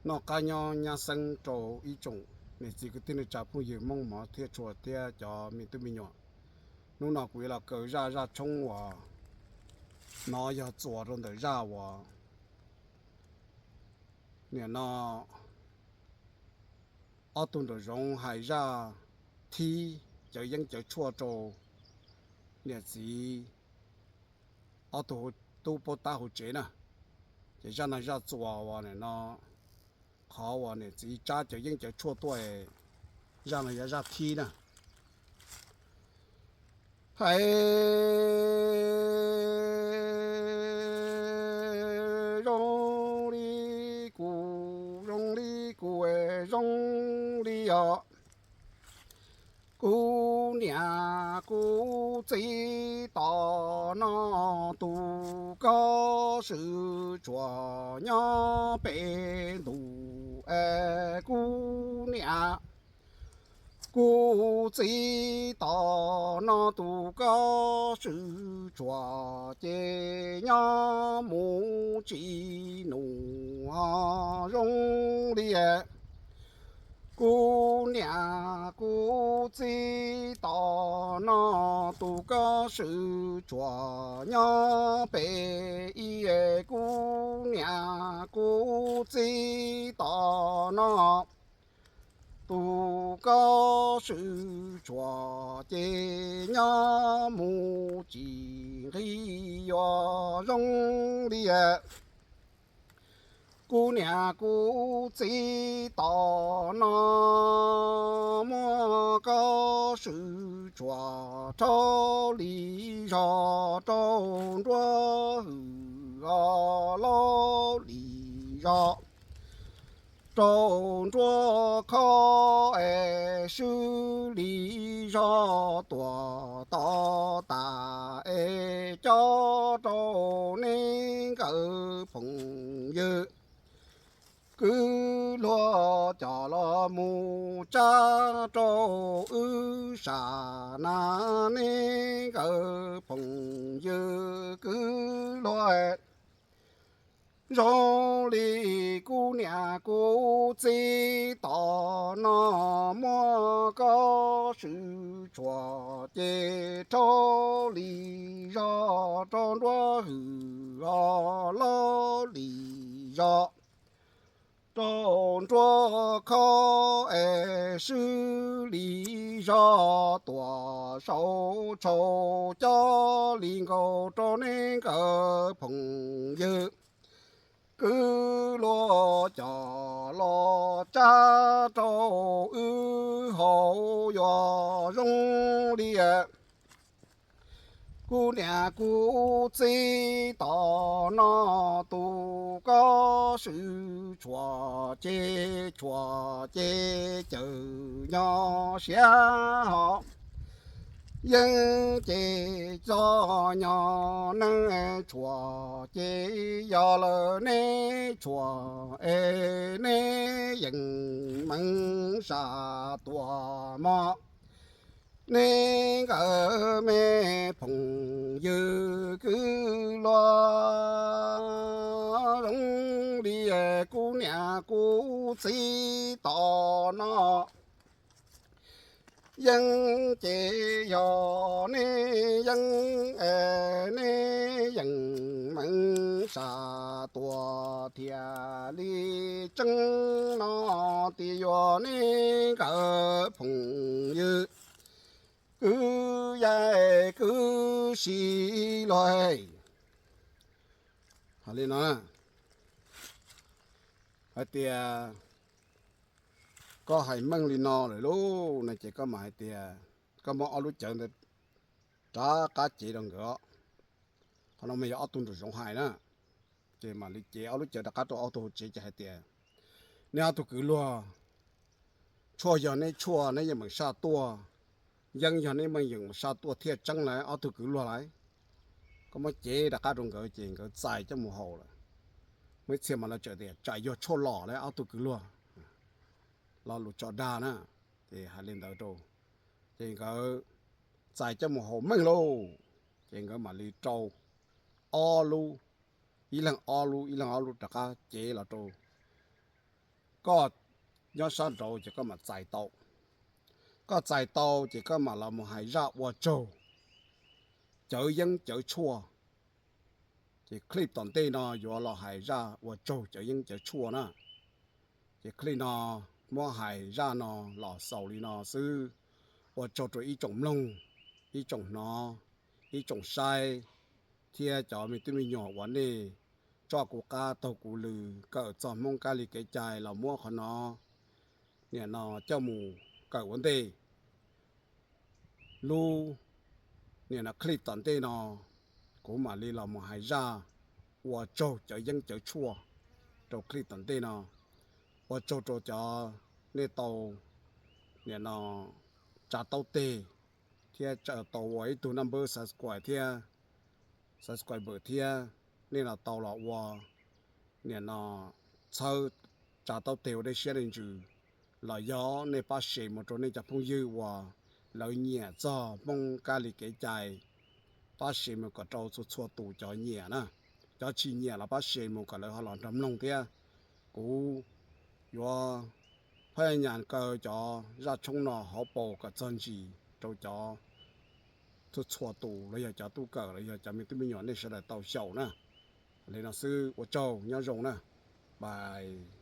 Noj qab nyob nyab xeeb rau ib tsoom niam txiv kwv tij neej tsa phooj ywg Hmoob hmov thiab tshua thiab cov me tub me nyuam. Hnub no kuv yuav los kaw zaj zaj tshoob uas no yog txuas rau ntawm zaj uas nim no ob tug nraum zoov hais zaj thib cawv yeeb cawv tshuaj rau niam txiv ob tug tub paub tab hauv tsev na. Ces zaj no zaj txuas uas nim no qhov uas niam txiv tsab cawv yeeb cawv tshuaj tuaj, zaj no yog zaj thib na. Hais zoo li kuv, zoo li kuv, zoo li os, kuv niam kuv txiv tom no, tus ko swm tsuas nyob pem ntuj es kuv niam kuv txiv tom no, tus ko swm tsuas ces nyob mus tsis nus ho zoo li kuv niam kuv txiv tom no, tus ko swm tsuas nyob pem ib, kuv niam kuv txiv tom no, tus ko swm tsuas ces nyob mus tsis nqig yuav zoo li kuv niam kuv txiv tom no, muab ko swm tsuas rhau li zog rau nruab hwm ho laub li zog rau nruab khob es swb li zog tuam to tas es cob rau nej nkawd phooj ywg kwv luag coj los mus tsab rau wb sam na, nej nkawd phooj ywg kwv luag. Zoo li kuv niam kuv txiv tom no, muab ko swm tsuas ces rhau li zog rau nruab hwm ho laub li zog rau nruab khob es swb li zog tuam saud tshau cob li nkaus rau nej nkawd phooj ywg kwv luag coj los tsab rau wb haus yuav zoo li kuv niam kuv txiv tom no, tus ko swm tsuas ces tsuas ces cawm nyob siav ho yeej ces txog nyob neeg tshuam ces yog lawm nej tshuam es nej yeej meej sam tuam mog. Nej nkawd me phooj ywg kwv luag, zoo li kuv niam kuv txiv tom no yeej ces yog nej yeej es nej yeej meej sam tuam thiaj li tseeb no, tias yog nej nkawd phooj ywg kwv yaig kwv si luag li no hais tias koj hais meej li no lawm lauj no ces koj mam hais tias koj muab ob lub cawv ntawd rov qab cev rau nkawd. Qhov no mas yog ob tug nraum zoov hais na, ces mam li cev ob lub cawv rov qab rau ob tug hauv tsev ces hais tias nej ob tug kwv luag, tshuaj yog nej tshuaj nej yeej meem saj tuaj, yeeb yog nej yeej meem saj tuaj thiaj tseeb lawm ob tug kwv luag lawm. Koj muab cev rov qab rau nkawd ces nkawd txais coj mus haus lawm. Muaj ib txhia mas lawv txawm tias tsam yog tshuaj lom lawm ob tug kwv luag, lo lus tso dag na, ces hais li ntawd rau, ces nkawd txais coj mus haus meej lauj, ces nkawd mam li rau ob lub, ib leeg ob lub ib leeg ob lub rov qab cev los rau koj nyob sab nraud ces koj mam txais tau. Koj txais tau ces koj mam los mus hais zaj ua tsaug cawv yeeb cawv tshuaj. Ces clip tom ntej no yuav los hais zaj ua tsaug cawv yeeb cawv tshuaj na. Ces clip no muab hais zaj no los xaus li no xwb. Ua tsaug rau ib tsoom mloog, ib tsoom hnov, ib tsoom saib, thiab cov me tub me nyuam uas nej tso kuv qab taug kuv lw kawm txog Hmoob kab li kev cai los muab qhov no, nim no coj mus kawm ua ntej. Lub, nim no clip tom ntej no kuv mam li los mus hais zaj ua tsaug cawv yeeb cawv tshuaj rau clip tom ntej no. Ua tsaug rau cov nej tau, nim no, tsa taub teg thiab tau ua ib tug naj npawb subscribe thiab, subscribe thiab, nej los tau los ua, nim no, txhawb tsa taub teg ua dej siab dej ntsws, los yog nej pab share mus rau nej cov phooj ywg uas lawv nyiam txog Hmoob kab li kev cai, pab share mus kom rau txhua txhua tus cov nyiam na. Cov tsis nyiam los pab share mus kom lawv ho los nrog mloog thiab. Kuv yuav phaj nyas kaw cov zaj tshoob no hauv paus kom txog ntsis rau cov txhua txhua tus los yog cov tub kawm los yog cov me tub me nyuam nej sawv daws tau xyaum na. Li no xwb, ua tsaug, nyob zoo na. Bye.